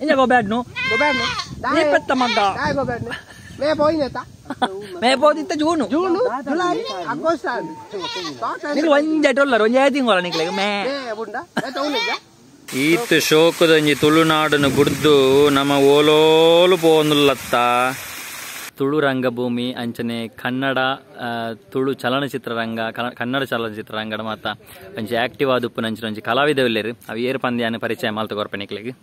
ಇಂಜ go bad no go bad no ನೀ ಪೆತ್ತ ಮಗ್ಗ ದಾಯ ಗೋ ಬ್ಯಾಡ್ ಮೇ ಪೋಯಿನತ ಮೇ ಪೋದಿತ್ತ ಜೂನು ಜೂನು ಜುಲೈ ಆಗಸ್ಟ್ ನಿಕ್ಲು ಒಂಜೆ ಟೊಲ್ಲರ್ ಒಂಜೆ ತಿಂಗಳ ನಿಕ್ಲೆಗ್ ಮೇ ಬುಂಡ ತೌನೆಜ ಈತ್ ಶೋಕದಂಜಿ ತುಳುನಾಡನು ಬುಡ್ದು ನಮ್ಮ ಓಲೋಲು ಪೋಂದುಲ್ಲತ್ತ. ತುಳು ರಂಗಭೂಮಿ ಅಂಚನೆ ಕನ್ನಡ ತುಳು ಚಲನಚಿತ್ರರಂಗ ಕನ್ನಡ ಚಲನಚಿತ್ರರಂಗಡ ಮಾತ ಒಂಜಿ ಆಕ್ಟಿವ್ ಆದುಪ್ಪುನ ಅಂಚಿನ ಒಂಜಿ ಕಲಾವಿದವಿಲ್ಲೆರ್ ಅವು ಏರ್ ಪಂದ್ಯಾನ ಪರಿಚಯ ಮಲ್ತ್ ಕೊರ್ಪೆ ನಿಕ್ಲೆಗ್.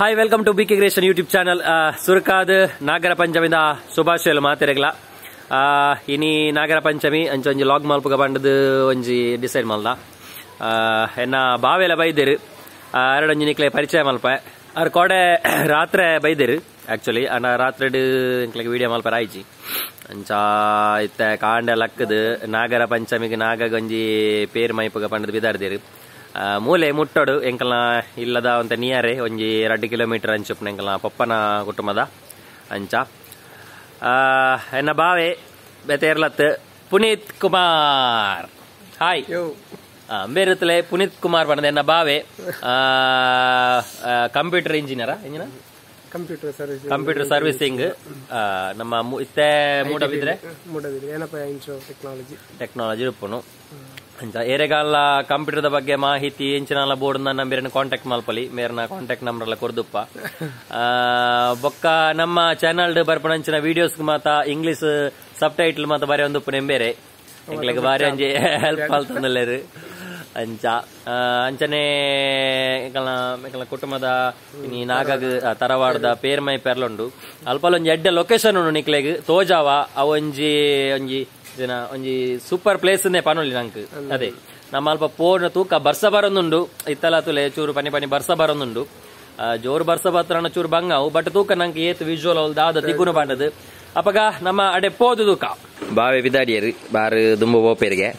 Hi, welcome to BK creation YouTube channel. ಸುರಕಾದ ನಾಗರ ಪಂಚಮಿದ ಶುಭಾಶಯಲು ಮಾತೆರೆಗ್ಲ. ಇನಿ ನಾಗರ ಪಂಚಮಿ ಅಂಚ ಒಂಜಿ ಲಾಗ್ ಮಲ್ಪುಗ ಬಂಡದು ಒಂಜಿ ಡಿಸೈಡ್ ಮಲ್ದ. ಎನ್ನ ಬಾವೆಲ ಬೈದೇರು ಎರಡೊಂಜಿ ನಿಕ್ಲೆ ಪರಿಚಯ ಮಲ್ಪ. ಅವ್ರ ಕೋಡೆ ರಾತ್ರೆ ಬೈದೇರು ಆಕ್ಚುಲಿ ಅಣ್ಣ ರಾತ್ರಿ ಎಂಕ್ಲೆಗ್ ವಿಡಿಯೋ ಮಲ್ಪರ ಆಯ್ಜಿ. ಅಂಚ ಇತ್ತೆ ಕಾಂಡೆ ಲಕ್ಕದು ನಾಗರ ಪಂಚಮಿಗೆ ನಾಗಗೊಂಜಿ ಪೇರ್ ಮೈಪುಗ ಪಂಡದು ಬಿದಾರ್ದೇರು. ಮೂಲೆ ಮುಟ್ಟೋಡು ಎಂಕಲ್ನ ಇಲ್ಲದ ಒಂತ ನಿಯರೆ ಒಂಜಿ 2 ಕಿಲೋಮೀಟರ್ ಅಂಚುಪ್ಪನ ಎಂಕಲ್ನ ಪಪ್ಪನ ಕುಟುಂಬದ ಅಂಚ. ಎನ್ನ ಬಾವೆ ಬೆತೇರ್ಲತ್ ಪುನೀತ್ ಕುಮಾರ್. ಹಾಯ್ ಬೇರುತ್ತಲೆ ಪುನೀತ್ ಕುಮಾರ್ ಬಣ್ಣದ ಎನ್ನ ಬಾವೆ ಕಂಪ್ಯೂಟರ್ ಇಂಜಿನಿಯರಾ ಇಂಜಿನಿಯರ್ ಕಂಪ್ಯೂಟರ್ ಸರ್ವಿಸಿಂಗ್ ನಮ್ಮ ಇತ್ತೆ ಮೂಡಬಿದ್ರೆ ಟೆಕ್ನಾಲಜಿ ಉಪ್ಪುನು. ಅಂಚ ಏರೆಗಾಲ ಕಂಪ್ಯೂಟರ್ದ ಬಗ್ಗೆ ಮಾಹಿತಿ ಎಂಚಿನಾಲ ಬೋರ್ಡ್ ನಮ್ಮ ಬೇರೆ ಕಾಂಟ್ಯಾಕ್ಟ್ ಮಲ್ಪಲಿ ಮೇರ್ನ ಕಾಂಟ್ಯಾಕ್ಟ್ ನಂಬರ್ ಎಲ್ಲ ಕೊರ್ದುಪ್ಪ. ಬೊಕ್ಕ ನಮ್ಮ ಚಾನಲ್ ಬರ್ಪಣ ಅಂಚಿನ ವಿಡಿಯೋಸ್ ಮಾತ ಇಂಗ್ಲಿಷ್ ಸಬ್ ಟೈಟಲ್ ಮಾತ ಬಾರಿ ಒಂದುಪ್ಪು ನೆಂಬೇರೆ ಎಂಕ್ಲೆಗ್ ಬಾರಿ ಒಂಜಿ ಹೆಲ್ಪ್ ಆಲ್ತಂದಲ್ಲೇರು. ಅಂಚ ಅಂಚನೆ ಎಂಕಲ್ನ ಕುಟುಂಬದ ಈ ನಾಗಗ್ ತರವಾಡದ ಪೇರ್ಮೈ ಪೆರ್ಲುಂಡು. ಅಲ್ಪಲ್ ಒಂಜಿ ಎಡ್ಡೆ ಲೊಕೇಶನ್ ಉಂಡು ನಿಕ್ಲೆಗ್ ತೋಜಾವ. ಅವೊಂಜಿ ಒಂಜಿ ಜನ ಒಂಜಿ ಸೂಪರ್ ಪ್ಲೇಸ್ ಪನೊಲಿ ನಂಕ್. ಅದೇ ನಮ್ಮ ಅಲ್ಪ ಪೋನ ತೂಕ ಬರ್ಸ ಬರೊಂದುಂಡು. ಇತ್ತಲ ತುಲೆ ಚೂರು ಪನಿ ಪನಿ ಬರ್ಸ ಬರೊಂದುಂಡು. ಜೋರು ಬರ್ಸ ಬತ್ರನ ಚೂರು ಬಂಗಾವು ಬಟ್ ತೂಕ ನಂಕ್ ಏತ್ ವಿಜುವಲ್ ಅವಲ್ ದಾದ ತಿಗುನು ಬಾಂಡದು. ಅಪಗ ನಮ್ಮ ಅಡೆ ಪೋದು ತೂಕ ಬಾವೆ ಬಿದಾಡಿಯರು ಬಾರು ದುಂಬು ಪೋಪೇರಿಗೆ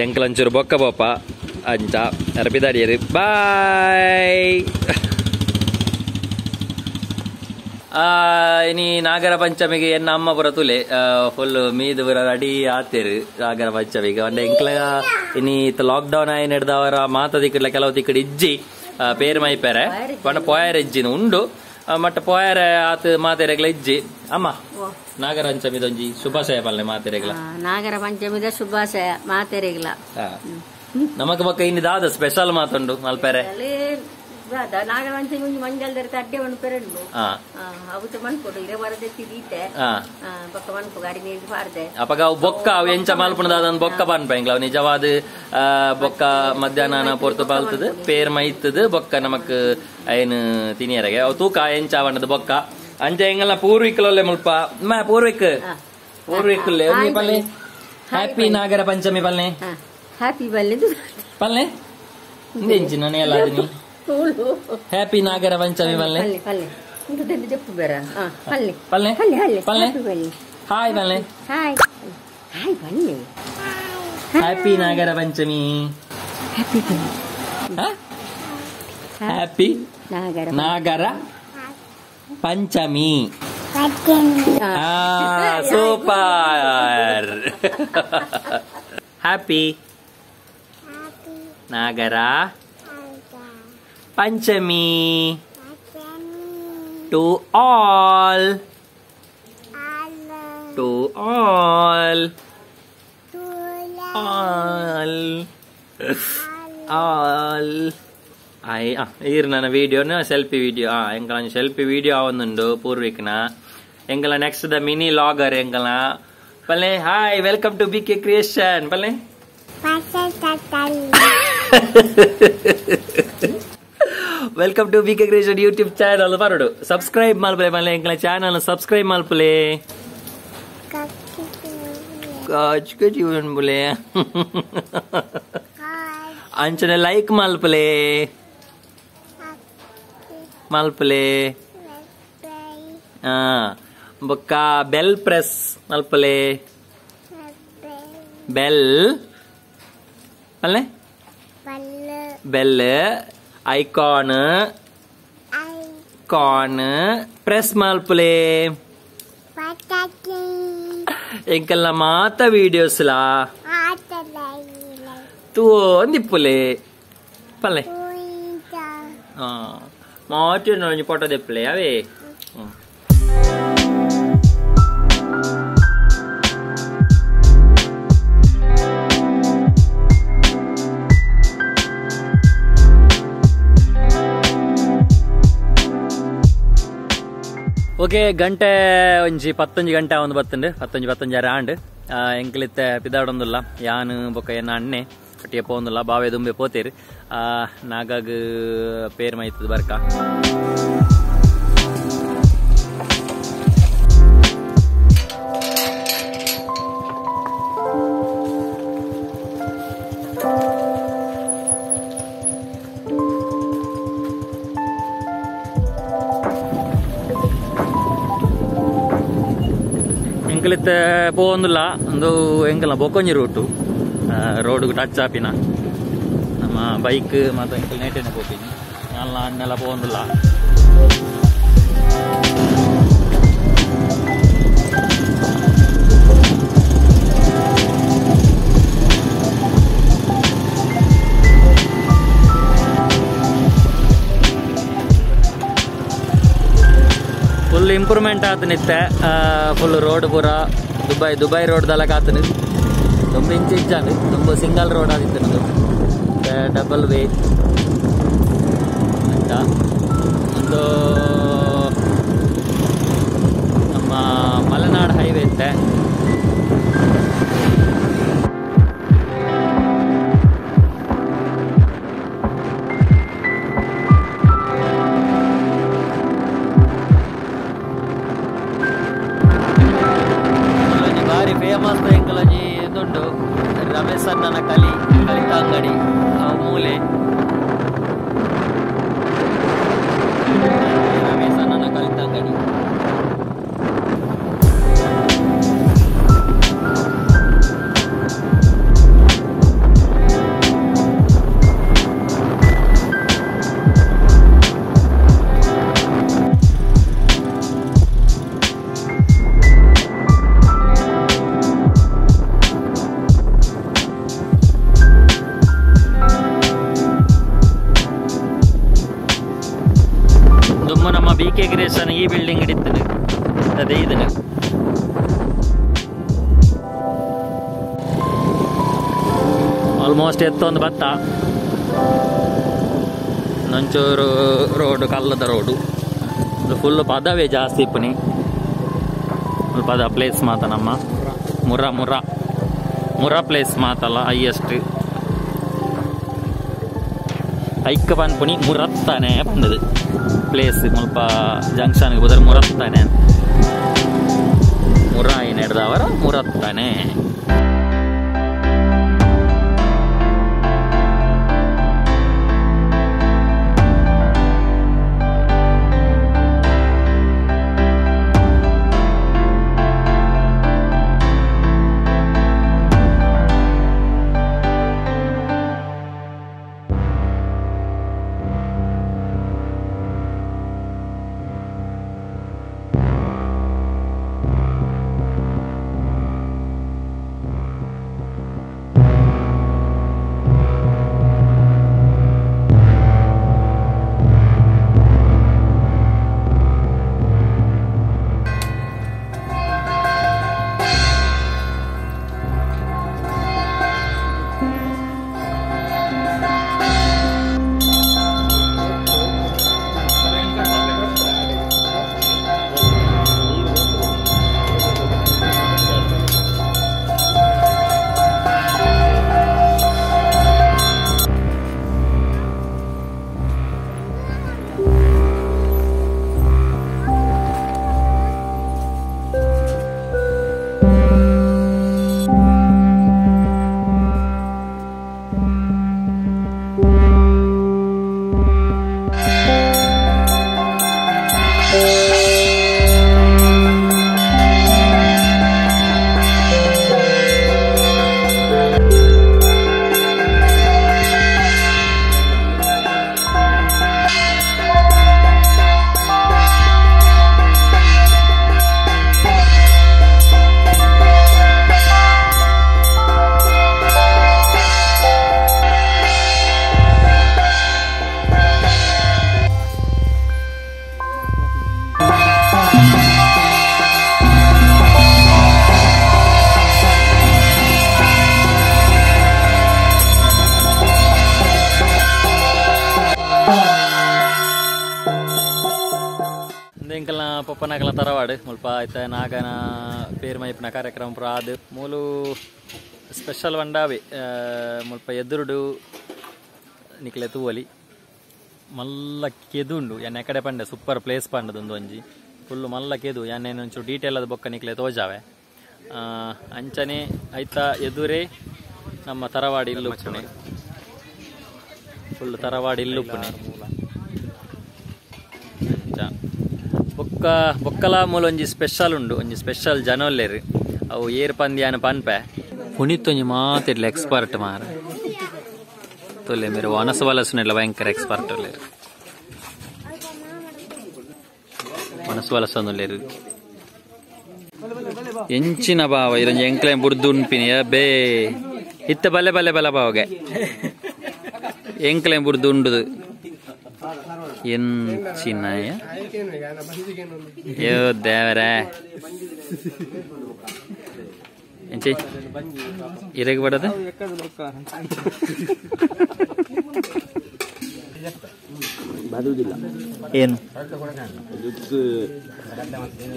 ಎಂಕಲಂಚೂರು ಬೊಕ್ಕ ಬೋಪ ಅಂಚ ಬಿದಾಡಿಯರು ಬಾಯ್. ಇನಿ ನಾಗರ ಪಂಚಮಿಗೆ ಎನ್ನ ಅಮ್ಮ ಪುರ ತುಲೆ ಫುಲ್ ಮೀದು ಪುರ ರೆಡಿ ಆತೇರು ನಾಗರ ಪಂಚಮಿಗೆ. ಒಂಡೆ ಎಂಕ್ಲ ಇನಿ ಲಾಕ್ ಡೌನ್ ಆಯಿ ನಡೆದವರ ಮಾತ ದಿಕ್ಕಡ್ಲ ಕೆಲವು ತಿಕ್ಕಡ್ ಇಜ್ಜಿ ಪೇರ್ ಮೈಪೆರೆ ಪಂಡ ಪೋಯರ್ ಇಜ್ಜಿನ ಉಂಡು ಮಟ್ಟ ಪೋಯರೆ ಆತ ಮಾತೆರೆಗ್ಲ ಇಜ್ಜಿ. ಅಮ್ಮ ನಾಗರ ಪಂಚಮಿದೊಂಜಿ ಶುಭಾಶಯ ಪಲ್ಲೆ ಮಾತೆರೆಗ್ಲ. ನಾಗರ ಪಂಚಮಿದ ಶುಭಾಶಯ ಮಾತೆರೆಗ್ಲ. ನಮಕ್ ಬೊಕ್ಕ ಇನಿ ದಾದ ಸ್ಪೆಷಲ್ ಮಾತುಂಡು ಮಲ್ಪೆರೆ. ನಾಗರ ಪಂಚಮಿ ಮಂಜಲ್ ತಡ್ಡೆ ಮನ್ಪೆರೆಂಡು ಅವು ಮನ್ಪೊಡು ಇರೆ ಬರದೆತ್ತಿ ದೀತೆ ಬೊಕ್ಕ ಮನ್ಪು ಗಾಡಿ ನೀರು ಪಾರ್ದೆ. ಅಪಗ ಅವು ಬೊಕ್ಕ ಅವು ಎಂಚ ಮಲ್ಪುಣದಾದ ಬೊಕ್ಕ ಪನ್ಪ ಎಂಕ್ಲ ಅವು ನಿಜವಾದ ಬೊಕ್ಕ ಮಧ್ಯಾಹ್ನ ಪೊರ್ತು ಪಾಲ್ತದ ಪೇರ್ ಮೈತದ ಬೊಕ್ಕ ನಮಕ್ ಐನು ತಿನಿಯರೆಗೆ ಅವು ತೂಕ ಎಂಚ ಅವಣ್ಣದ ಬೊಕ್ಕ ಅಂಚ ಎಂಗಲ್ಲ ಪೂರ್ವಿಕಲೊಲ್ಲೆ ಮುಲ್ಪ ಪೂರ್ವಿಕ್ ಪೂರ್ವಿಕುಲ್ಲೆ ಪಲ್ಲೆ ಹ್ಯಾಪಿ ನಾಗರ ಪಂಚಮಿ ಪಲ್ಲೆ ಹ್ಯಾಪಿ ಪಲ್ಲೆ ಪಲ್ಲೆ ಇಂದೆಂಚಿ ನಾನೇ ಎಲ್ಲ ಅದನಿ ಹ್ಯಾಪಿ ನಾಗರ ಪಂಚಮಿ ಪಲ್ಲೆ ಪಲ್ಲೆ ಜಪ್ಪು ಬೇರ ಪಲ್ಲೆ ಪಲ್ಲೆ ಪಲ್ಲೆ ಹಾಯ್ ಪಲ್ಲೆ ಹಾಯ್ ಹಾಯ್ ಪಲ್ಲೆ happy Nagara Panchami happy happy Nagara Panchami. Super happy Nagara Panchami to all to all all all. ಈರ್ ನನ್ನ ವಿಡಿಯೋನ ಸೆಲ್ಫಿ ವಿಡಿಯೋ ಎಂಕಲ ಸೆಲ್ಫಿ ವಿಡಿಯೋ ಆವೊಂದುಂಡು ಪೂರ್ವಿಕ್ನ. ಎಂಕಲ ನೆಕ್ಸ್ಟ್ the mini logger ಎಂಕಲ ಪಲ್ಲೆ. Hi, welcome to BK creation ಪಲ್ಲೆ. Welcome to BK creation YouTube channel. ಬರೋಡು subscribe ಮಲ್ಪಲೆ ಪಲ್ಲೆ ಎಂಕಲ ಚಾನಲ್ ಸಬ್ಸ್ಕ್ರೈಬ್ ಮಲ್ಪಲೆ. ಕಾಚ್ ಬುಲೆ ಅಂಚನೆ ಲೈಕ್ ಮಲ್ಪಲೆ ಮಲ್ಪಲೆ ಬೊಕ್ಕ ಬೆಲ್ ಪ್ರೆಸ್ ಮಲ್ಪಲೆ ಬೆಲ್ ಪಲ್ಲೆ ಬೆಲ್ ಐಕಾನ್ ಕಾನ್ ಪ್ರೆಸ್ ಮಲ್ಪಲೆ ಎಂಕಲ್ನ ಮಾತ ವಿಡಿಯೋಸ್ ಲಾ ತೂ ಒಂದಿಪ್ಪುಲೆ ಪಲ್ಲೆ ಮಾತು ಒಂಜಿ ಫೋಟೋ ದೆಪ್ಪಲೆ ಅವೇ. ಓಕೆ ಗಂಟೆ ಒಂಜಿ 19 ಗಂಟೆ ಒಂದು ಬತ್ತಂಡು 19 ಆಂಡ್ ಎಂಕಲಿತ್ತೆ ಪಿದಾಡೊಂದುಲ್ಲ ಯಾನು ಬೊಕ್ಕ ಎನ್ನ ಅಣ್ಣೆ ಒಟ್ಟಿಗೆ ಪೋಂದುಲ್ಲ ಬಾವೆ ದುಂಬೆ ಪೋತೇರು ನಾಗಾಗ ಪೇರ್ ಮೈತದ ಬರ್ಕ. ಎಂಕಲಿತ್ತೆ ಪೋಂದುಲ್ಲ ಒಂದು ಎಂಕಲ್ನ ಬೊಕ್ಕೊಂಜಿ ರೂಟು ರೋಡ್ಗೆ ಟಚ್ ಆಪಿನ ನಮ್ಮ ಬೈಕ್ ಮತ್ತು ಎಂಕಲ್ ನೇಟೇನೆ ಪೋಪಿನಿ ಅಲ್ಲ ಅಣ್ಣೆಲ್ಲ ಪೋಂದುಲ್ಲ. ಫುಲ್ ಇಂಪ್ರೂವ್ಮೆಂಟ್ ಆತನಿತ್ತೆ ಫುಲ್ ರೋಡ್ ಪೂರ ದುಬೈ ದುಬೈ ರೋಡ್ ದಲಕ ಆತನು ತುಂಬ ಇಂಚು ಇಂಚಾನು ತುಂಬ ಸಿಂಗಲ್ ರೋಡ್ ಆದಿತ್ತು ಡಬಲ್ ವೇ ಅಂತ ಒಂದು ನಮ್ಮ ಮಲೆನಾಡು ಹೈವೇ ಇತ್ತೆ. ಭಾರಿ ಫೇಮಸ್ ಎಂಕಲಜಿ ಇದುಂಡು ರಮೇಶ್ ಅಣ್ಣನ ಕಲಿ ಕಲಿತ ಅಂಗಡಿ ಮೂಲೆ ರಮೇಶ್ ಅಣ್ಣನ ಕಲಿತ ಅಂಗಡಿ. ನಮ್ಮ ಬಿ ಕೆ ಕ್ರಿಯೇಷನ್ ಈ ಬಿಲ್ಡಿಂಗ್ ಹಿಡಿತದೆ ಅದೇ ಇದನ್ನು ಆಲ್ಮೋಸ್ಟ್ ಎತ್ತೊಂದು ಭತ್ತ ನಂಚೂರು ರೋಡು ಕಲ್ಲದ ರೋಡು ಫುಲ್ ಪದವೇ ಜಾಸ್ತಿ ಇಪ್ಪನಿ ಫುಲ್ ಪದ ಪ್ಲೇಸ್ ಮಾತ ನಮ್ಮ ಮುರ ಮುರ ಮುರ ಪ್ಲೇಸ್ ಮಾತಲ್ಲ ಹೈಯೆಸ್ಟ್ ಐಕ್ಕ ಪನ್ಪುನಿ ಮುರತ್ತಾನೆ ಬಂದது ಪ್ಲೇಸ್ ಮುಲ್ಪ ಜಂಕ್ಷನ್ ಹೋದ್ರೆ ಮುರತ್ತಾನೆ ಮುರಾಯಿ ನಡೆದವರ ಮುರತ್ತಾನೆ. ನಾಗಪ್ಪನಕಲ ತರವಾಡು ಮುಲ್ಪ ಐತ ನಾಗನ ಪೇರ್ಮೈಪನ ಕಾರ್ಯಕ್ರಮ ಪೂರ ಆದ್ ಮೂಲು ಸ್ಪೆಷಲ್ ವಂಡಾವೆ ಮುಲ್ಪ ಎದುರುಡು ನಿಕ್ಲೆ ತೂವಲಿ ಮಲ್ಲ ಕೆದು ಉಂಡು ಯಾನ್ ಎಕಡೆ ಪಂಡೆ ಸೂಪರ್ ಪ್ಲೇಸ್ ಪಂಡದೊಂದು ಒಂಜಿ ಫುಲ್ಲು ಮಲ್ಲ ಕೆದು ಯಾನ್ ಒಂಚೂರು ಡೀಟೇಲ್ ಅದು ಬೊಕ್ಕ ನಿಕ್ಲೆ ತೋಜಾವೆ ಅಂಚನೆ ಐತ ಎದುರೇ ನಮ್ಮ ತರವಾಡಿ ಇಲ್ಲುಪ್ಪುನೆ ಫುಲ್ ತರವಾಡಿ ಇಲ್ಲುಪ್ಪುನೆ ಅಂಚ ಬೊಕ್ಕ ಬೊಕ್ಕಲ ಮೂಲ ಒಂಜಿ ಸ್ಪೆಷಲ್ ಉಂಡು ಒಂಜಿ ಸ್ಪೆಷಲ್ ಜನೊಲ್ಲೇರು ಅವು ಏರ್ ಪಂದ್ಯಾನ ಪನ್ಪೆ ಪುನಿತ್ ಒಂಜಿ ಮಾತಿಡ್ಲ ಎಕ್ಸ್ಪರ್ಟ್ ಮಾರ ತೊಲೆ ಮೇರೆ ವನಸು ವಲಸುನೆಲ್ಲ ಭಯಂಕರ ಎಕ್ಸ್ಪರ್ಟ್ ಉಲ್ಲೇರು ವನಸು ವಲಸೊಂದುಲ್ಲೇರು ಎಂಚಿನ ಭಾವ ಇರೊಂಜಿ ಎಂಕ್ಲೆ ಬುಡ್ದು ಉನ್ಪಿನಿ ಬೇ ಇತ್ತ ಬಲ್ಲೆ ಬಲ್ಲೆ ಬಲ ಬಾವಗೆ ಎಂಕ್ಲೆ ಬುಡ್ದು ಉಂಡುದು ಎಂಚಿನ ಅಯ್ಯೋ ದೇವರೇ ಎಂಚಿ ಇರೆಗ್ ಬಡದ ಬರುವುದಿಲ್ಲ ಏನು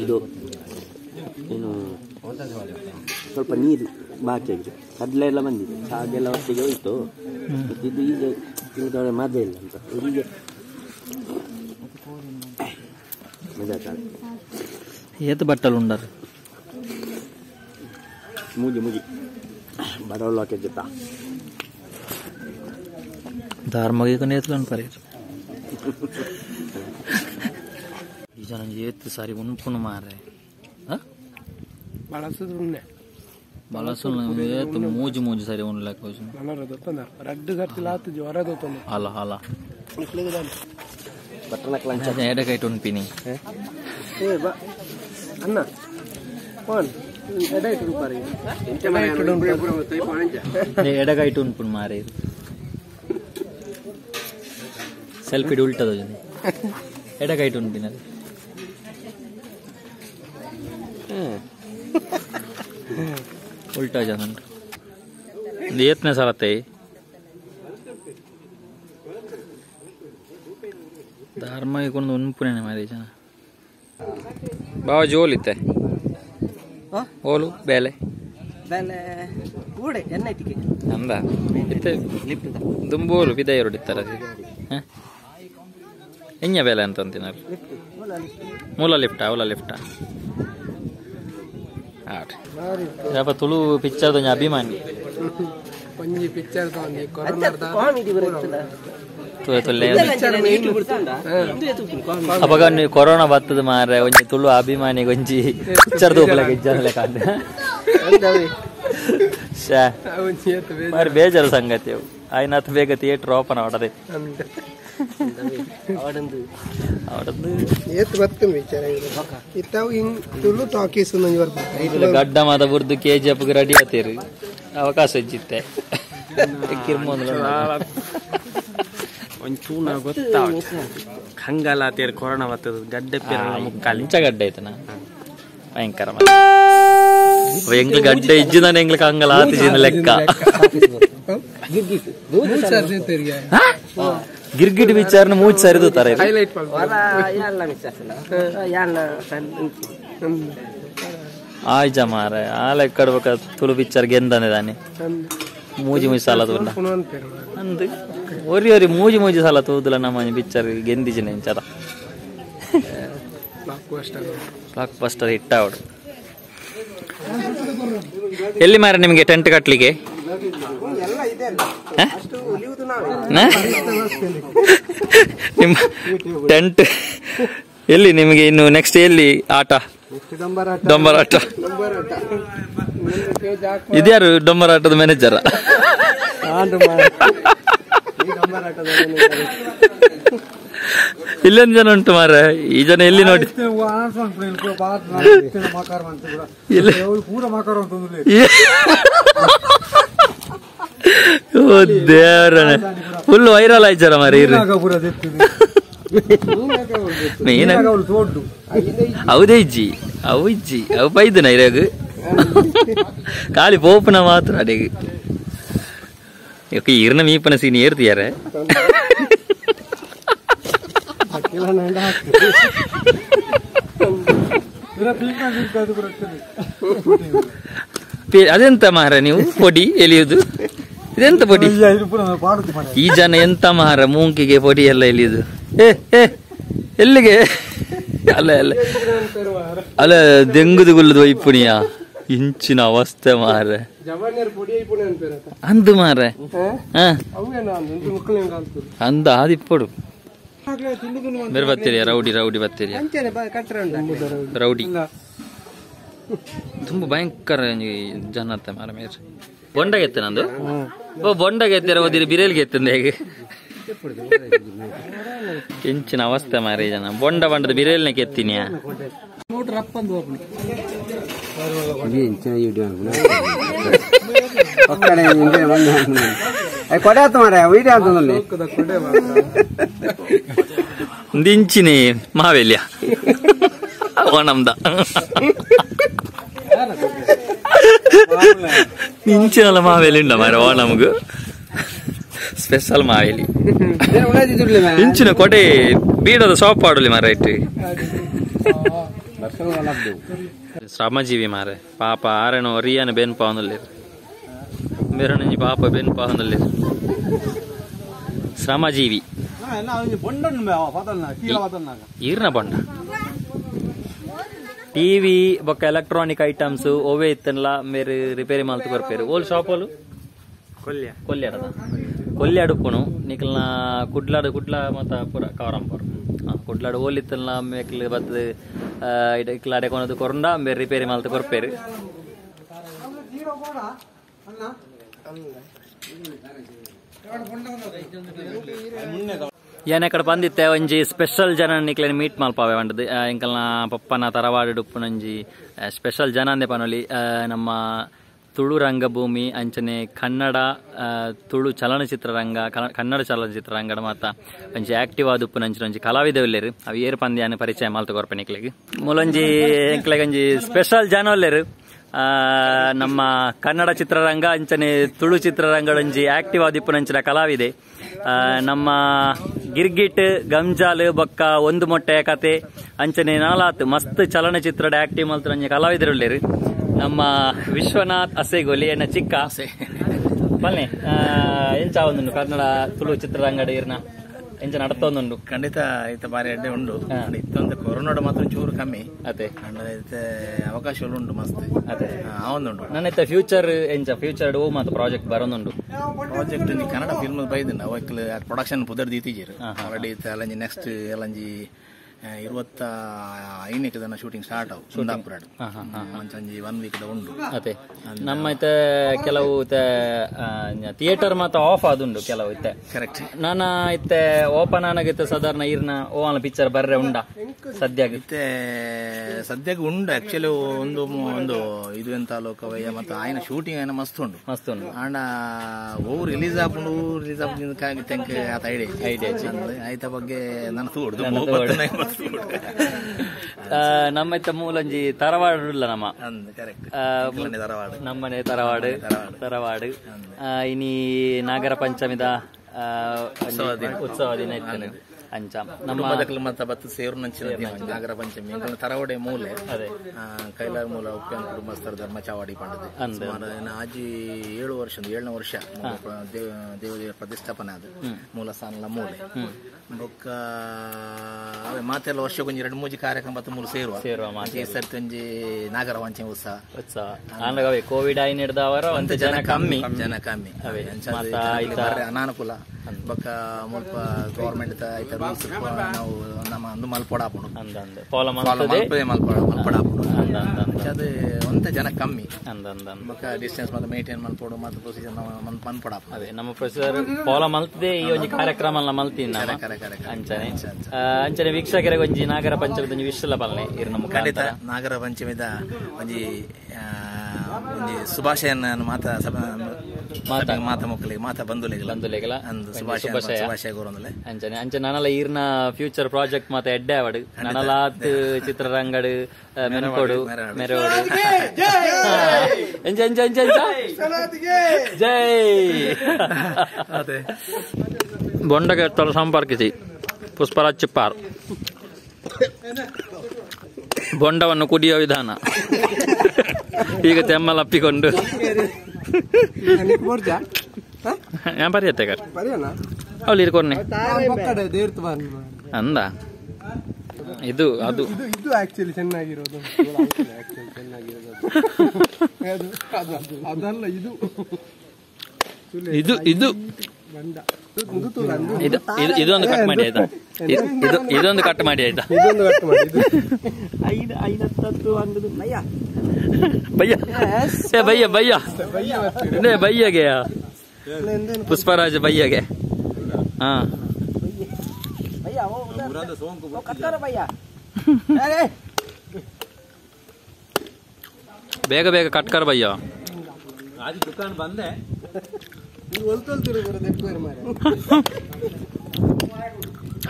ಇದು ಏನು ಸ್ವಲ್ಪ ನೀರು ಬಾಕಿ ಆಗಿದೆ, ಕಡಲೆ ಎಲ್ಲ ಬಂದಿದೆ, ಹಾಗೆಲ್ಲ ಒಟ್ಟಿಗೆ ಹೋಯ್ತು. ಮತ್ತು ಇದು ಈಗ ತಿಂದವಳೆ ಮಜಾ ಇಲ್ಲ ಅಂತ ಈಗ ಮಜಾ ಆಗ್ತದೆ. ಏತು ಬಟ್ಟಲು ಉಂಡರು ಮೂಜಿ ಮೂಜಿ ಬಡವಳಕ್ಕೆ ಜೊತ ಧಾರ್ಮಗಿಕ ನೇತಲನ್ನು ಪರೀರು ಈ ಜನ ಏತು ಸಾರಿ ಉಣ್ಪುನು ಮಾರೆ ಬಳಸುದು ಬಳಸುನು ಏತು ಮೂಜಿ ಮೂಜಿ ಸಾರಿ ಉಣ್ಲಕ್ಕ ರಡ್ಡು ಸರ್ತಿ ಲಾತು ಜ್ವರ ದೊತ್ತೊಂದು ಅಲ್ಲ ಅಲ್ಲ ಎಡಕೈಟ್ ಉಣ್ಪಿನಿ ಏ ಬಾ ಅಣ್ಣ ಫೋನ್ ಎಡೈಟ್ ಉಣ್ಪಾರಿ ಎಡಗೈಟ್ ಉಣ್ಪುನು ಮಾರೆ ಸೆಲ್ಫಿ ಉಲ್ಟದ ಎಡಗೈಟ್ ಉಣ್ಪಿನ ಉಲ್ಟಾ ಜನ ಏತ್ನೇ ಸಲತ್ತೆ ಧರ್ಮ ಕೊಂಡು ಉಣ್ಪುನೇ ಮಾರಿ ಜನ ಬಾವ ಜೋಲಿತ್ತೆ ಓಲು ಬೇಲೆ ಬೇಲೆ ಕೂಡೆ ಎನ್ನೈತಿಗೆ ಅಂದ ಇತ್ತೆ ದುಂಬೋಲು ಬಿದೆಯರು ಇತ್ತಾರೆ ಎಂಜ ಬೇಲೆ ಅಂತ ಅಂತಿನಾರು ಮೂಲ ಲಿಫ್ಟಾ ಓಲ ಲಿಫ್ಟಾ ಆಟ್ ಯಪ್ಪ ತುಳು ಪಿಕ್ಚರ್ ಒಂಜಿ ಅಭಿಮಾನಿ ಒಂಜಿ ಪಿಕ್ಚರ್ ಒಂಜಿ ಕೊರೋನಾದ ಅಪಗ ಕೊರೋನಾ ಬತ್ತದ ಮಾರೆ ಒಂಜಿ ತುಳು ಅಭಿಮಾನಿ ಒಂಜಿ ಪಿಕ್ಚರ್ ತೂಪಲೆಕ ಇಜ್ಜಾನ್ಲೆಕ ಬಾರಿ ಬೇಜಾರು ಸಂಗತಿ ಅವು ಆಯ್ನಾತ್ ಬೇಗ ಥಿಯೇಟರ್ ಓಪನ್ ಆಡದೆ ಗಡ್ಡ ಮಾತ ಬುರ್ದು ಕೆಜಿಎಫ್ ರೆಡಿ ಆತೀರಿ ಅವಕಾಶ ಇಜ್ಜಿತ್ತೆ ಒಂಚೂನ ಗೊತ್ತಾವ ಹಂಗಲ್ಲ ತೇರ್ ಕೊರೋನಾ ಬರ್ತದ ಗಡ್ಡೆ ಪೇರಲ್ಲ ಮುಕ್ಕಾಲಿ ಇಂಚ ಗಡ್ಡೆ ಐತನ ಭಯಂಕರ ಎಂಗ್ಲ ಗಡ್ಡೆ ಇಜ್ಜಿದಾನೆ ಎಂಗ್ಲಕ್ಕೆ ಹಂಗಲ್ಲ ಆತಿಜಿನ ಲೆಕ್ಕ ಗಿರ್ಗಿಟ್ ವಿಚಾರನ ಮೂಚ್ ಸರಿದು ತರ ಆಯ್ಜ ಮಾರ ಆ ಲೆಕ್ಕ ಕಡ್ಬೇಕ ತುಳು ಪಿಕ್ಚರ್ ಗೆಂದನೆ ದಾನೆ ಮೂಜಿ ಮೂಜಿ ಸಾಲ ತೂಂಡ ಅಂದ್ ಒರಿ ಒರಿ ಮೂಜಿ ಮೂಜಿ ಸಾಲ ತೂದುಲ ನಮ್ಮ ಪಿಕ್ಚರ್ ಗೆಂದಿಜಿನ ಇಂಚದ block buster hit ಆವಡು. ಎಲ್ಲಿ ಮಾರ ನಿಮಗೆ ಟೆಂಟ್ ಕಟ್ಟಲಿಕ್ಕೆ? ನಿಮ್ಮ ಟೆಂಟ್ ಎಲ್ಲಿ ನಿಮಗೆ ಇನ್ನು ನೆಕ್ಸ್ಟ್ ಎಲ್ಲಿ ಆಟ? ಡೊಂಬರಾಟ. ಇದ್ಯಾರು ಡೊಂಬರಾಟದ ಮ್ಯಾನೇಜರ್? ಇಲ್ಲೊಂದು ಜನ ಉಂಟು ಮಾರ, ಈ ಜನ ಎಲ್ಲಿ ನೋಡಿ ಓ ದೇವರೇ, ಫುಲ್ ವೈರಲ್ ಆಯ್ತಾರ ಮಾರ. ಹೌದೇ ಇಜ್ಜಿ ಅವು ಇಜ್ಜಿ ಅವು ಪೈದನ ಇರಾಗ ಖಾಲಿ ಪೋಪನ ಮಾತ್ರ ಅಡೆಗೆ ಇರ್ನ ಮೀಪನ ಸೀನ್ ಏರ್ತಿಯಾರೆ. ಅದೆಂತ ಮಾರ ನೀವು ಪೊಡಿ ಎಲಿಯುದು? ಇದೆಂತ ಪೊಡಿ? ಈ ಜನ ಎಂತ ಮಾರ ಮೂಂಕಿಗೆ ಪೊಡಿ ಎಲ್ಲ ಎಲಿಯುದು? ಏ ಏ ಎಲ್ಲಿಗೆ? ಅಲ್ಲ ಅಲ್ಲ ಅಲ್ಲ ದೆಂಗುದು ಗುಲ್ಲದು ಒಯ್ಪುಣಿಯ ಇಂಚಿನ ಅವಸ್ಥೆ ಮಾರ ಅಂದು ಮಾರ ಅಂದ ಆದಿಪ್ಪಡು ಬೇರೆ ಬತ್ತೀರಿಯಾ? ರೌಡಿ ರೌಡಿ ಬತ್ತೀರಿಯಾ? ರೌಡಿ ತುಂಬ ಭಯಂಕರ ಜನ ಮಾರ ಮೇರೆ. ಬೊಂಡಗೆತ್ತೆ ನಂದು. ಓ ಬೊಂಡಗೆತ್ತರ ಓದಿರಿ ಬಿರೇಲ್ಗೆ ಎತ್ತಂದ ಹೇಗೆ ಇಂಚಿನ ಅವಸ್ಥೆ ಮಾರಿ ಜನ. ಬೊಂಡ ಬಂಡದ ಬಿರೇಲ್ನ ಕೆತ್ತಿನಿಯಾ? ಇಂಚಿನೇ ಮಾವೆಲ್ಯ ಓಣಮ್ದ ಇಂಚಿನಲ್ಲ ಮಾವೆಲಿ ಉಂಡ ಮಾರ ಓಣಮ್ಗು ಸ್ಪೆಷಲ್ ಮಾವೇಲಿ. ಇಂಚಿನ ಕೊಡೆ ಬೀಡದ ಸೋಪ್ ಆಡಲಿ ಮಾರ ಇಟ್ಟು. ಶ್ರಮಜೀವಿ ಮಾರೆ ಪಾಪ ಆರೇನೋ ರಿಯಾನ ಬೆನ್ ಪಾವನಲ್ಲಿ ಮೇರಣಿ ಪಾಪ ಬೆನ್ ಪಾವನಲ್ಲಿ ಶ್ರಮಜೀವಿ. ಈರ್ನ ಬೊಂಡ ಟಿವಿ ಬೊಕ್ಕ ಎಲೆಕ್ಟ್ರಾನಿಕ್ ಐಟಮ್ಸ್ ಒವೇ ಇತ್ತನ್ಲ ಮೇರೆ ರಿಪೇರಿ ಮಾಲ್ತು ಕೊರ್ಪೇರು. ಓಲ್ ಶಾಪ್ ಓಲು ಕೊಲ್ಯಾಡದ ಕೊಲ್ಯಾಡುಪ್ಪುನು ನಿಕಲ್ನ ಕುಡ್ಲಾಡು ಕುಡ್ಲ ಮತ್ತ ಪೂರ ಕವರಂಪುರ ಕುಡ್ಲಾಡು ಓಲ್ ಇತ್ತನ್ಲ ಮೇಕ್ಲು ಬತ್ತದ ಇಕ್ಲಾಡೆ ಕೊನದು ಕೊರಂಡ ಮೇರೆ ರಿಪೇರಿ ಮಾಲ್ತು ಕೊರ್ಪೇರು. ಏನ ಕಡೆ ಬಂದಿತ್ತೆ ಒಂಜಿ ಸ್ಪೆಷಲ್ ಜನ ನಿಕ್ಲೆನ್ ಮೀಟ್ ಮಲ್ಪಾವೆ వంటది. ಇಂಕಲ್ನ ಪಪ್ಪನ ತರವಾಡು ಉಪ್ಪುನಂಜಿ ಸ್ಪೆಷಲ್ ಜನ ಅಂದೆ ಪನೊಲಿ. ನಮ್ಮ ತುಳು ರಂಗಭೂಮಿ ಅಂಚನೆ ಕನ್ನಡ ತುಳು ಚಲನಚಿತ್ರರಂಗ ಕನ್ನಡ ಚಲನಚಿತ್ರರಂಗಡ ಮಾತ ಒಂಜಿ ಆಕ್ಟಿವ್ ಆದ ಉಪ್ಪುನಂಚಿನ ಒಂಜಿ ಕಲಾವಿದ ಉಲ್ಲೇರು. ಅವು ಏರು ಪಂದ್ಯಾನ ಪರಿಚಯ ಮಲ್ತು ಕೊರ್ಪೆ ನಿಕ್ಲೆಗ್. ಮೂಲೊಂಜಿ ಎಂಕ್ಲೆಗ್ ಒಂಜಿ ಸ್ಪೆಷಲ್ ಜನ ಉಲ್ಲೇರು. ನಮ್ಮ ಕನ್ನಡ ಚಿತ್ರರಂಗ ಅಂಚನೆ ತುಳು ಚಿತ್ರರಂಗಡೊಂಜಿ ಆಕ್ಟಿವ್ ಆದಿಪ್ಪುನಂಚಿನ ಕಲಾವಿದೆ. ನಮ್ಮ ಗಿರ್ಗಿಟ್ ಗಂಜಾಲ್ ಬೊಕ್ಕ ಒಂದು ಮೊಟ್ಟೆಯ ಕತೆ ಅಂಚನೆ ನಾಲಾತ್ ಮಸ್ತ್ ಚಲನಚಿತ್ರದ ಆಕ್ಟಿವ್ ಮಲ್ತರಂಜಿ ಕಲಾವಿದರುಳ್ಳೇರು. ನಮ್ಮ ವಿಶ್ವನಾಥ್ ಅಸೆಗೋಲಿ ಎನ್ನ ಚಿಕ್ಕ ಬನ್ನಿ ಎಂಚ ಒಂದುಂಡು ಕನ್ನಡ ತುಳು ಚಿತ್ರರಂಗಡ ಇರ್ನ ಎಂಚ ನಡತೊಂದುಂಡು? ಖಂಡಿತ ಇತ್ತ ಬಾರಿ ಅಡ್ಡೆ ಉಂಡು. ಇತ್ತೊಂದು ಕೊರೋನಾಡು ಮಾತ್ರ ಚೂರು ಕಮ್ಮಿ ಅದೇ ಅವಕಾಶಗಳು ಉಂಟು ಮಸ್ತ್ ಅದೇ ಉಂಟು. ನನ್ನ ಫ್ಯೂಚರ್ ಎಂಚ ಫ್ಯೂಚರ್ ಓ ಮಾತ್ರ ಪ್ರಾಜೆಕ್ಟ್ ಬರೋದುಂಡು? ಪ್ರಾಜೆಕ್ಟ್ ಕನ್ನಡ ಫಿಲ್ಮ್ ಬೈದಿನ ಅವಕ್ಲು ಪ್ರೊಡಕ್ಷನ್ ಪುದರ್ ದೀತಿಜೀರು ಆಲ್ರೆಡಿ. ಅಲ್ಲಂಜಿ ನೆಕ್ಸ್ಟ್ ಅಲ್ಲಂಜಿ 25ಕ್ಕೆ ದನ ಶೂಟಿಂಗ್ ಸ್ಟಾರ್ಟ್ ಅವು ಕುಂದಾಪುರ ಒಂಜಿ 1 ವೀಕ್ the ಉಂಡು. ಅದೇ ನಮ್ಮ ಇತ್ತೆ ಕೆಲವು ಥಿಯೇಟರ್ ಮಾತ್ರ ಆಫ್ ಆದುಂಡು ಕೆಲವು ಇತ್ತೆ. ಕರೆಕ್ಟ್. ನಾನ ಇತ್ತೆ ಓಪನ್ ಆನಾಗಿತ್ತೆ ಸಾಧಾರಣ ಈರ್ನ ಓ ಪಿಕ್ಚರ್ ಬರ್ರೆ ಉಂಡ ಸದ್ಯಕ್ಕೆ? ಇತ್ತೆ ಸದ್ಯಕ್ಕೆ ಉಂಡು ಆಕ್ಚುಲಿ ಒಂದು ಒಂದು ಇದು ಎಂತ ಲೋಕವಯ್ಯ ಮತ್ತು ಆಯ್ನ ಶೂಟಿಂಗ್ ಆಯ್ನ ಮಸ್ತ್ ಉಂಡು ಮಸ್ತ್ ಉಂಡು. ಆಂಡ ಓ ರಿಲೀಸ್ ಆಪುಂಡು ರಿಲೀಸ್ ಆಪುಂಡು ಆತ ಐಡಿಯಾ ಆಯ್ತ ಬಗ್ಗೆ ನಾನು ತೋಡುದು. ನಮ್ಮ ಇತ್ತ ಮೂಲಂಜಿ ತರವಾಡು ಇಲ್ಲ ನಮ್ಮ ನಮ್ಮನೆ ತರವಾಡು ತರವಾಡು. ಇನಿ ನಾಗರ ಪಂಚಮಿದ ಉತ್ಸವ ದಿನ ಇತ್ತು ಅಂಚ ನಮ್ಮ ಮತ್ತ ಸೇರು ನಾಗರ ಪಂಚಮಿ ತರವಾಡೆ ಮೂಲೆ ಕೈಲಾರ ಮೂಲ ಉಪ್ಪಿನ ಕುಟುಂಬಸ್ಥರ ಧರ್ಮ ಚಾವಾಡಿ ಪಂಡದು ಸುಮಾರು ಆಜಿ 7 ವರ್ಷ 7ನೇ ವರ್ಷ ದೇವದೇವ ಪ್ರತಿಷ್ಠಾಪನೆ ಅದು ಮೂಲ ಸ್ಥಾನಲ ಮೂಲೆ ಬೊಕ್ಕ ಮಾತೆಲ್ಲ ವರ್ಷಕ್ಕೊಂಜಿ 2-3 ಕಾರ್ಯಕ್ರಮ ಬತ್ತ ಮೂಲ ಸೇರುವ ಈ ಸರ್ತಿ ಒಂಜಿ ನಾಗರ ಪಂಚಮಿ ಉತ್ಸವ ಉತ್ಸವ ಆಂಡಗವೇ ಕೋವಿಡ್ ಆಯ್ನ ಹಿಡ್ದವರ ಒಂತ ಜನ ಕಮ್ಮಿ ಜನ ಕಮ್ಮಿ ಅನಾನುಕೂಲ ಬೊಕ್ಕ ಮುಲ್ಪ ಗವರ್ಮೆಂಟ್ ಐತ ರೂಲ್ಸ್ ನಾವು ನಮ್ಮ ಅಂದು ಮಲ್ಪೊಡ ಆಪುಂಡು ಮಲ್ಪೊಡ ಆಪುಂಡು ಅದು ಒಂತ ಜನ ಕಮ್ಮಿ ಬೊಕ್ಕ ಡಿಸ್ಟೆನ್ಸ್ ಮತ್ತೆ ಮೇಂಟೈನ್ ಮಲ್ಪೊಡು ಮತ್ತು ಪ್ರೊಸೀಜರ್ ಮನ್ಪೊಡ. ಅದೇ ನಮ್ಮ ಪ್ರೊಸೀಜರ್ ಫಾಲೋ ಮಲ್ತದೆ ಈ ಒಂಜಿ ಕಾರ್ಯಕ್ರಮ ಮಲ್ತೀನಿ ಅಂಚನೆ ಅಂಚನೆ ವೀಕ್ಷಕರಿಗೆ ಒಂಜಿ ನಾಗರ ಪಂಚಮಿದ ಒಂಜಿ ವಿಶ್ವಲ ಪಾಲನೆ ಖಂಡಿತ ನಾಗರ ಪಂಚಮಿದ ಒಂಜಿ ಒಂಜಿ ಶುಭಾಶಯನ ಮಾತಾ ಮಾತಾ ಮಾತಾ ಮಕ್ಕಳಿಗೆ ಮಾತಾ ಬಂಧುಲಿಗೆ ಬಂಧುಲಿಗೆಲ್ಲ ಶುಭಾಶಯ ಶುಭಾಶಯ ಕೋರೊಂದುಲೆ ಅಂಚನೆ ಅಂಚನೆ ನನಲ ಈರ್ನ ಫ್ಯೂಚರ್ ಪ್ರಾಜೆಕ್ಟ್ ಮಾತ ಎಡ್ಡೆ ಅವಡು ನನಲಾತ್ ಚಿತ್ರರಂಗಡು ಮೆನ್ಕೋಡು ಮೆರವಡು ಎಂಚ ಎಂಚ ಎಂಚ ಎಂಚ ಜೈ ಬೊಂಡಗೆ ಸಂಪರ್ಕಿಸಿ ಪುಷ್ಪರಾಜ್ ಚಿಪ್ಪಾರ್. ಬೊಂಡವನ್ನು ಕುಡಿಯುವ ವಿಧಾನ. ಈಗ ತೆಮ್ಮಲಪ್ಪಿಕೊಂಡು ಪರಿಯತ್ತೆ ಅವಳು ಇರ್ಕೊನ್ನೆ ಅಂದ. ಇದು ಅದು ಇದು ಆಕ್ಚುಲಿ ಚೆನ್ನಾಗಿರೋದು, ಅದಲ್ಲ ಇದು ಇದು ಇದು ಇದೊಂದು ಕಟ್ ಮಾಡಿ ಆಯ್ತಾ? ಇದೊಂದು ಕಟ್ ಮಾಡಿ ಆಯ್ತಾ? ಬಯ್ಯ ಬಯ್ಯ ಬಯ್ಯ ಬಯ್ಯಗೆ ಪುಷ್ಪರಾಜ ಬಯ್ಯಗೆ. ಹಾ ಬೇಗ ಬೇಗ ಕಟ್ಕರ್ ಬಯ್ಯ.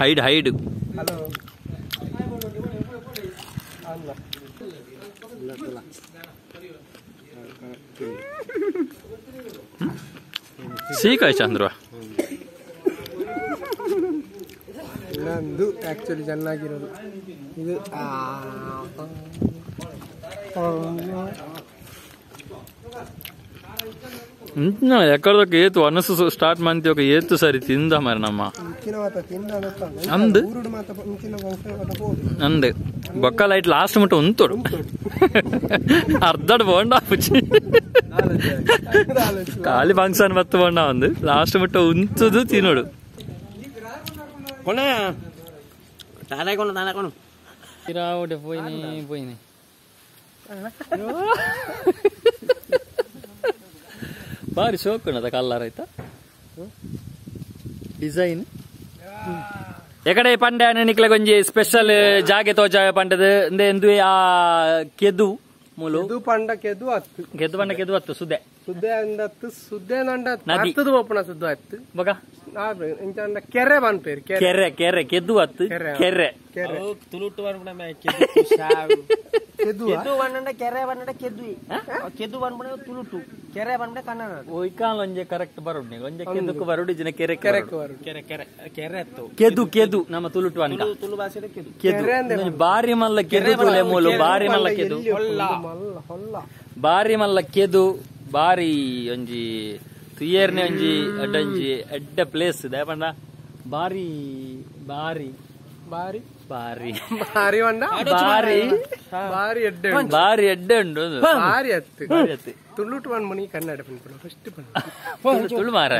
Hide hide. ಸೀಕಾಯ್ ಚಂದ್ರ ನಂದು ಆಕ್ಚುಲಿ ಚೆನ್ನಾಗಿರೋದು ಇದು. ಎಕ್ಕಡದಕ್ಕೆ ಏತು ಅನಸು ಸ್ಟಾರ್ಟ್ ಮಾಡ್ತೀವಿ ఒక ಏತು ಸರಿ ತಿಂದ ಮಾರ ನಮ್ಮ ಅಂದು ಅಂದು ಬೊಕ್ಕ ಲೈಟ್ ಲಾಸ್ಟ್ ಮುಟ್ಟ ಉಂತೋಡು ಅರ್ಧಡ್ ಬೋಂಡ ಪುಚ್ಚಿ ಖಾಲಿ ಫಂಕ್ಷನ್ ಬತ್ತು ಬೋಂಡ ಒಂದು ಲಾಸ್ಟ್ ಮುಟ್ಟ ಉಂತದು ತಿನ್ನೋಡು. పోయినాయి పోయినాయి. ಬಾರಿ ಶೋಕ್ ಉನ್ನದ ಕಲ್ಲರ್ ಆಯ್ತಾ ಡಿಸೈನ್. ಎಕಡೆ ಪಂಡೆ ನಿಕ್ಲೆ ಕೊಂಜಿ ಸ್ಪೆಷಲ್ ಜಾಗೆ ತೋಜ ಪಂಡದ ಇಂದು ಆ ಕೆದು ಮೂಲು ಪಂಡ ಕೆದು ಹತ್ತು ಕೆದು ಪಂಡ ಕೆದು ಹತ್ತು ಸುದ್ದೆ ಸುದ್ದೆ ಅಂದತ್ತು ಸುದ್ದೆ ನಂಡ ಹತ್ತದು ಓಪನ ಸುದ್ದೆ ಹತ್ತು ಬಗ ಕೆರೆ ಪನ್ಪೇರು ಕೆರೆ ಕೆರೆ ಕೆದು ಹತ್ತು ಕೆರೆ ಕೆರೆ ತುಳುಟು ಕೆದು ಪಂಡ ಕೆರೆ ಪಂಡ ಕೆದು ಕೆದು ಪನ್ಪುಣ ತುಳುಟು ಕೆರೆ ಪನ್ಪುಣ ಕನ್ನಡ. ಒಯ್ಕಾಲ್ ಒಂಜೆ ಕರೆಕ್ಟ್ ಬರೋಡು ಒಂಜೆ ಕೆದುಕು ಬರೋಡು ಇಜ್ಜಿನ ಕೆರೆ ಕೆರೆ ಕೆರೆ ಕೆರೆ ಕೆರೆ ಅತ್ತು ಕೆದು ಕೆದು ನಮ್ಮ ತುಳುಟು ಅಂತ ತುಳು ಭಾಷೆ ಕೆದು ಕೆದು ಬಾರಿ ಮಲ್ಲ ಕೆದು ತುಲೆ ಮೂಲು ಬಾರಿ ಮಲ್ಲ ಕೆದು ಬಾರಿ ಮಲ್ಲ ಕೆದು ಬಾರಿ ಒಂಜಿ ತುಯೇರ್ನೆ ಒಂಜಿ ಅಡ್ಡಂಜಿ ಅಡ್ಡ ಪ್ಲೇಸ್ ದಯಪಂಡ ಬಾರಿ ಬಾರಿ ಬಾರಿ ಬಾರಿ ಬಾರಿ వంಡ ಬಾರಿ ಬಾರಿ ಎಡ್ಡೆ ಬಾರಿ ಎಡ್ಡೆ ಉಂಡು ಬಾರಿ ಅತ್ತು ತುಳುಟು ಒನ್ ಮನಿ ಕನ್ನಡ ಪನ್ಪುಣ ಫಸ್ಟ್ ಪನ್ಪುಣ ತುಳು ಮಾರ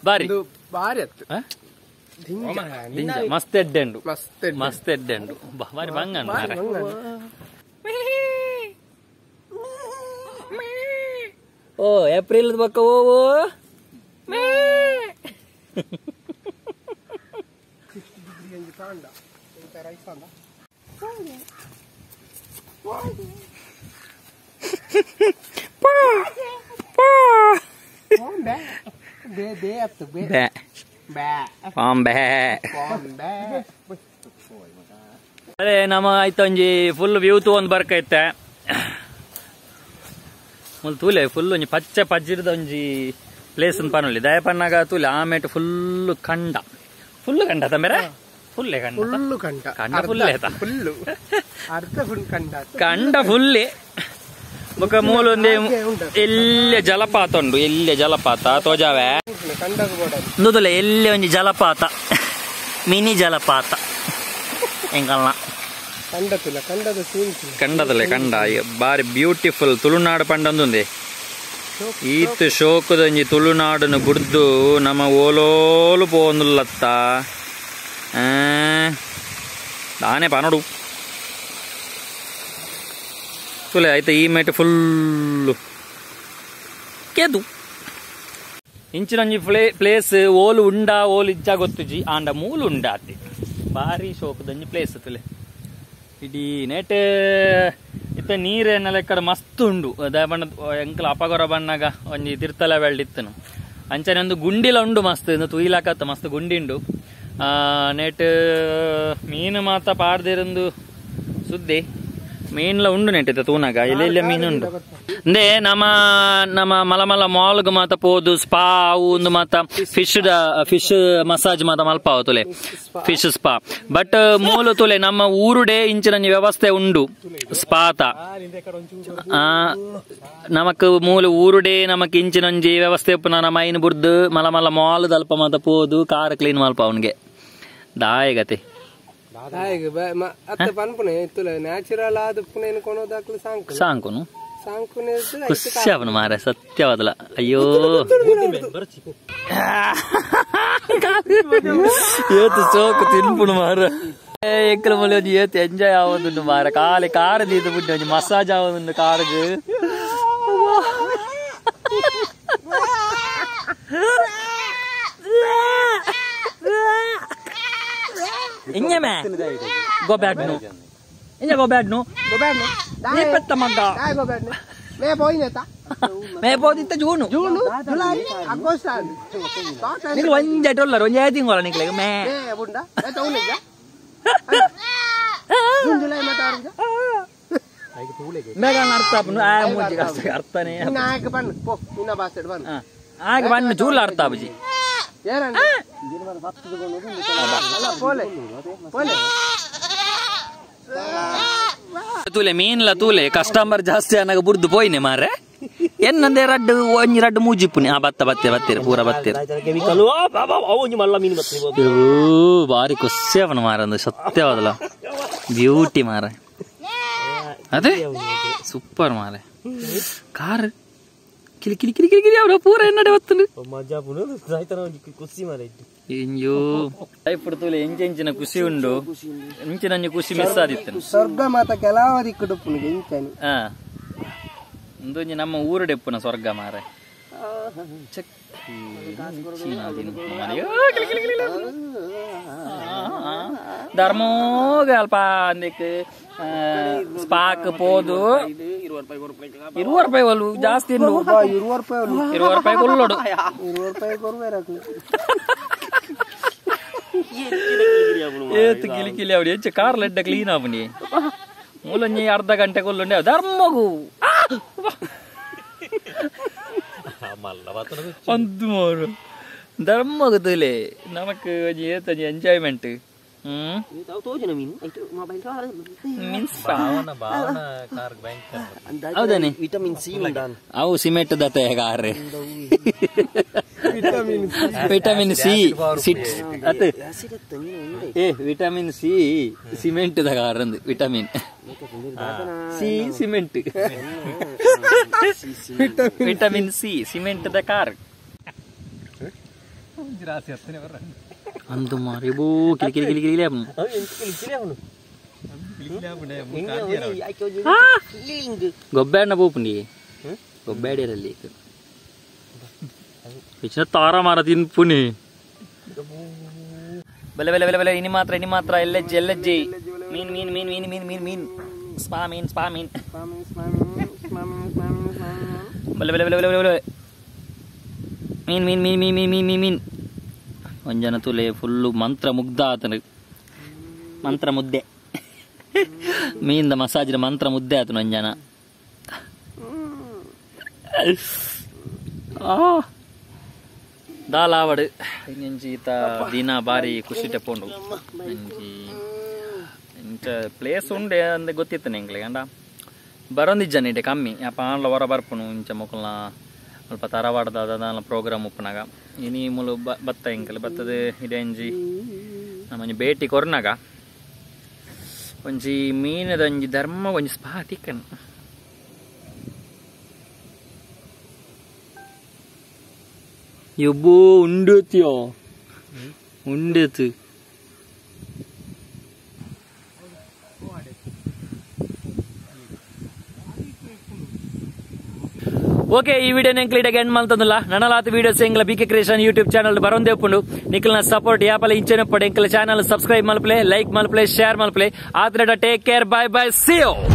ಬಾರಿ ಬಾರಿ ಅತ್ತು ಮಸ್ತ್ ಎಡ್ಡೆ ಉಂಡು ಮಸ್ತ್ ಮಸ್ತ್ ಎಡ್ಡೆ ಉಂಡು ಬಾರಿ ಬಂಗ ಮಾರ. ಓ ಏಪ್ರಿಲ್ ಬಕ್ಕ ಓ ಅದೇ ನಮ್ಮ ಆಯ್ತು ಒಂಜಿ ಫುಲ್ ವ್ಯೂ ತೂ ಒಂದು ಬರ್ಕೈತೆ ಮುಲ್ ತೂಲೆ ಫುಲ್ ಒಂಜಿ ಪಚ್ಚೆ ಪಜ್ಜಿರದ ಒಂಜಿ ಪ್ಲೇಸ್ ಅಂತ ಪನೊಲಿ ದಯಪನ್ನಾಗ ತೂಲೆ ಆಮೇಟ ಫುಲ್ ಕಂಡ ಫುಲ್ ಕಂಡ ತಂಬೇರೆ ಫುಲ್ಲೇ ಕಂಡ ಫುಲ್ಲು ಕಂಡ ಕಂಡ ಫುಲ್ಲೇ ಆಯ್ತಾ ಫುಲ್ಲು ಅರ್ಧ ಫುಲ್ ಕಂಡ ಕಂಡ ಫುಲ್ಲೇ ಬೊಕ ಮೂಲೊಂದು ಎಲ್ಲೆ ಜಲಪಾತ ಉಂಡು ಎಲ್ಲೆ ಜಲಪಾತ ತೋಜಾವೆ ನುದುಲೆ ಎಲ್ಲೆ ಒಂಜಿ ಜಲಪಾತ ಮಿನಿ ಜಲಪಾತ ಎಂಕಲ್ನ ಕಂಡತುಲ ಕಂಡದ ಸೀನ್ ಕಂಡದಲೆ ಕಂಡ ಬಾರಿ ಬ್ಯೂಟಿಫುಲ್ ತುಳುನಾಡು ಪಂಡೊಂದುಂದೆ ಈತ್ ಶೋಕದಂಜಿ ತುಳುನಾಡನ್ನು ಬುಡ್ದು ನಮ್ಮ ಓಲೋಲು ಪೋಂದುಲ್ಲತ್ತ ದಾನೆ ಪನೋಡು ತುಲೆ ಆಯ್ತು ಈ ಮೇಟ್ ಫುಲ್ಲು ಕೆದು ಇಂಚಿನೊಂಜಿ ಪ್ಲೇಸ್ ಓಲು ಉಂಡ ಓಲು ಇಜ್ಜ ಗೊತ್ತುಜಿ ಆಂಡ ಮೂಲು ಉಂಡ ಅತಿ ಬಾರಿ ಶೋಕದಂಜಿ ಪ್ಲೇಸ್ ತುಲೆ ಇಡೀ ನೇಟ್ ಇತ್ತ ನೀರೇನೆಲ್ಲ ಕಡೆ ಮಸ್ತ್ ಉಂಡು ಬಣ್ಣ ಎಂಕಲ ಅಪಗೊರ ಬಣ್ಣಗ ಒಂಜಿ ತಿರ್ತಲ ಬೆಳ್ಳಿತ್ತನು ಅಂಚನೆ ಒಂದು ಗುಂಡಿಲ ಉಂಡು ಮಸ್ತ್ ಇಂದು ತುಯಿಲಾಕತ್ತ ಮಸ್ತ್ ಗುಂಡಿ ಉಂಡು ನೇಟ್ ಮೀನು ಮಾತ ಪಾಡ್ದಿರಂದು ಸುದ್ದಿ ಮೀನ್ಲ ಉಂಡು ನೆಟ್ಟಿತ್ತ ತೂನಾಗ ಇಲ್ಲ ಇಲ್ಲ ಮೀನು ಉಂಡು ಅಂದೆ ನಮ್ಮ ನಮ್ಮ ಮಲ ಮಲ ಮಾಲ್ಗ್ ಮಾತ ಪೋದು ಸ್ಪಾ ಒಂದು ಮಾತ fish fish massage ಮಾತ ಮಲ್ಪಾವ ತುಲೆ fish spa but ಮೂಲ ತುಲೆ ನಮ್ಮ ಊರುಡೆ ಇಂಚಿನ ವ್ಯವಸ್ಥೆ ಉಂಡು ಸ್ಪಾತ ನಮಕ್ ಮೂಲ ಊರುಡೆ ನಮಕ್ ಇಂಚಿನೊಂಜಿ ವ್ಯವಸ್ಥೆ ಉಪ್ಪುನ ನಮ್ಮ ಐನ್ ಬುರ್ದು ಮಲ ಮಲ ಮಾಲ್ ದಲ್ಪ ಮಾತ ಪೋದು ಕಾರ್ ಕ್ಲೀನ್ ಮಲ್ಪ ಅವನಿಗೆ ದಾಯಗತೆ ಸಾಂಕುನು ಖುಷಿ ಅವನು ಮಾರ ಸತ್ಯವಾದಲ್ಲ ಅಯ್ಯೋ ಏತು ಸೋಕು ತಿನ್ಪುನು ಮಾರ ಎಕ್ಕಲ ಮೂಲೆ ಒಂಜಿ ಏತು ಎಂಜಾಯ್ ಆವೊಂದುಂಡು ಮಾರ ಕಾಲಿ ಕಾರ್ ದೀದು ಬುಡ್ಡು ಒಂಜಿ ಮಸಾಜ್ ಆವೊಂದುಂಡು ಕಾರ್ಗ್ ಇಂಜಮೆ go bad no ಇಂಜ go bad no go bad no ನೇ ಪೆತ್ತ ಮಗ್ಗ go bad no May ಪೋಯಿನೆತ ಮೇ ಪೋದಿತ್ತ June June July August ನಿಕ್ಲು ಒಂಜೆ ಡಾಲರ್ ಒಂಜೆ ತಿಂಗಳ ನಿಕ್ಲೆಗ್ ಮೇ ಮೇ ಬುಂಡ ಮೇ ತೌನೆಜ ಜೂನ್ ಜುಲೈ ಮತ ಆರಂಜ ಮೇಗ ಅರ್ಥ ಆಪುಂಡು ಆ ಮೂಜಿ ಅರ್ಥನೇ ನಿನ್ನ ಆಯಕ ಬಣ್ಣ ಪೋ ನಿನ್ನ ಬಾಸೆಡ್ ಬಣ್ಣ ಆಗ ಬಣ್ಣ ಜೂಲ್ ಅರ್ಥ ಆಪುಜಿ ಏರಣ್ಣ ಅಲ್ಲ ಪೋಲೆ ಪೋಲೆ ತೂಲೆ ಮೀನ್ಲ ತೂಲೆ ಕಸ್ಟಮರ್ ಜಾಸ್ತಿ ಅನ್ನಾಗ ಬುರ್ದು ಪೋಯಿನೆ ಮಾರೆ ಎನ್ನಂದೆ ರಡ್ಡು ಒಂಜಿ ರಡ್ಡು ಮೂಜಿಪ್ಪುನಿ ಆ ಬತ್ತ ಬತ್ತೆ ಬತ್ತೀರಿ ಪೂರ ಬತ್ತೀರಿ ಬಾರಿ ಖುಷಿ ಅವನು ಮಾರಂದು ಸತ್ಯವಾದಲ್ಲ ಬ್ಯೂಟಿ ಮಾರ ಅದೇ ಸೂಪರ್ ಮಾರೆ ಕಾರ್ ಕಿಲಿ ಕಿಲಿ ಕಿಲಿ ಕಿಲಿ ಕಿಲಿ ಅವರ ಪೂರ ಎನ್ನಡೆ ಬತ್ತುಂಡು ಇಂಜೋ ಲೈಫ್ ತೂಲೆ ಎಂಚೆಂಚಿನ ಖುಷಿ ಉಂಡು ಇಂಚಿನಂಜಿ ಖುಷಿ ಮಿಸ್ ಆದಿತ್ತು ಸ್ವರ್ಗ ಮಾತ ಕೆಲವು ದಿಕ್ಕುಡುಪ್ಪುನಿಗೆ ಇಂಚನಿ ಉಂದೊಂಜಿ ನಮ್ಮ ಊರುಡೆಪ್ಪುನ ಸ್ವರ್ಗ ಮಾರೆ ಧರ್ಮೋಗ ಅಲ್ಪ ಅಂದಿಕ್ ಸ್ಪಾಕ್ ಪೋದು 20 ರೂಪಾಯಿ ಒಲ್ಲು ಜಾಸ್ತಿ 20 ರೂಪಾಯಿ 20 ರೂಪಾಯಿ ಕೊಲ್ಲೋಡು 20 ರೂಪಾಯಿ ಕೊರ್ಬೇರಾಕು ಏತು ಕಿಲಿ ಕಿಲಿ ಅವಡಿ ಹೆಚ್ಚು ಕಾರ್ ಲೆಡ್ಡ ಕ್ಲೀನ್ ಆಪುನಿ ಮೂಲಂಜಿ ಅರ್ಧ ಗಂಟೆ ಕೊಲ್ಲುಂಡೆ ಧರ್ಮಗು ಒಂದು ಮಾರು ಧರ್ಮಗು ತುಲೆ ನಮಕ್ ಒಂಜಿ ಏತೊಂಜಿ ಎಂಜಾಯ್ಮೆಂಟ್ ಹೌದಾನೆ ವಿಟಮಿನ್ ಸಿ ಅವು ಸಿಮೆಂಟ್ ದತ್ತೆ car vitamin C ಸಿಟ್ ಅತ್ ಏ vitamin C cement the car ಅಂದು vitamin C cement vitamin C cement the car ಅಂದು ಮಾರಿ ಬೋ ಕಿಲಿ ಕಿಲಿ ಕಿಲಿ ಕಿಲಿ ಗೊಬ್ಬೆಣ್ಣ ಪೋಪುಂಡಿ ಗೊಬ್ಬೆಡಿಯಲ್ಲಿ ಇಚ್ಚಿನ ತಾರ ಮಾರ ತಿನ್ಪುನಿ ಬೆಲೆ ಬೆಲೆ ಬೆಲೆ ಬೆಲೆ ಇನಿ ಮಾತ್ರ ಇನಿ ಮಾತ್ರ ಎಲ್ಎಜ್ಜಿ ಎಲ್ಎಜ್ಜಿ ಮೀನ್ ಮೀನ್ ಮೀನ್ ಮೀನ್ ಮೀನ್ ಮೀನ್ ಮೀನ್ ಸ್ಪಾ ಮೀನ್ ಸ್ಪಾ ಮೀನ್ ಬೆಲೆ ಬೆಲೆ ಬೆಲೆ ಬೆಲೆ ಬೆಲೆ ಮೀನ್ ಮೀನ್ ಮೀನ್ ಮೀನ್ ಮೀನ್ ಮೀನ್ ಮೀನ್ ಮೀನ್ ಒಂಜನ ತುಲೆ ಫುಲ್ಲು ಮಂತ್ರ ಮುಗ್ಧ ಆತನು ಮಂತ್ರ ಮುದ್ದೆ ಮೀನ್ದ ಮಸಾಜಿನ ಮಂತ್ರ ಮುದ್ದೆ ಆತನು ಒಂಜನ ದಾಲಾವಡು ಇಂಜಿ ಈತ ದಿನ ಬಾರಿ ಖುಷಿ ಟೆಪ್ಪುಂಡು ಇಂಜಿ ಇಂಚ ಪ್ಲೇಸ್ ಉಂಡೆ ಅಂದೆ ಗೊತ್ತಿತ್ತು ನಿಂಗ್ಲೆ ಅಂಡ ಬರೋಂದಿಜ್ಜನ ಇಡೆ ಕಮ್ಮಿ ಅಪ್ಪ ಆನ್ಲ ಹೊರ ಬರ್ಪುನು ಇಂಚ ಮೊಕಲ್ನ ಸ್ವಲ್ಪ ತರವಾಡದ ಅದಾನ ಪ್ರೋಗ್ರಾಮ್ ಉಪ್ಪುನಾಗ ಇನಿ ಮುಲು ಬತ್ತ ಇಂಕಲ್ ಬತ್ತದ ಇಡೆ ಇಂಜಿ ನಮ್ಮಂಜಿ ಭೇಟಿ ಕೊರ್ನಾಗ ಒಂಜಿ ಮೀನದ ಒಂಜಿ ಧರ್ಮ ಒಂಜಿ ಸ್ಪಾ ತಿಕ್ಕನ್ ಎಬ್ಬೋ ಉಂಡುತ್ತಿಯೋ ಉಂಡೇತು ಓಕೆ ಈ ವಿಡಿಯೋ ಎಂಕ್ಲೀಟಾಗಿ ಎಂಡ್ ಮಾಡ್ತಂದಿಲ್ಲ ನನ್ನಲಾತ ವಿಡಿಯೋಸ್ ಎಂಗ್ಲ B K creation YouTube channel ಬರೋಂದೇಪುಂಡು ನಿಖಲ್ನ support ಯಾಪಲ ಇಂಚೆನಪ್ಪಡು ಎಂಕಲ ಚಾನಲ್ ಸಬ್ಸ್ಕ್ರೈಬ್ ಮಲ್ಪಲೆ ಲೈಕ್ ಮಲ್ಪಲೆ ಶೇರ್ ಮಲ್ಪಲೆ ಆದ್ರೆ take care bye bye see you.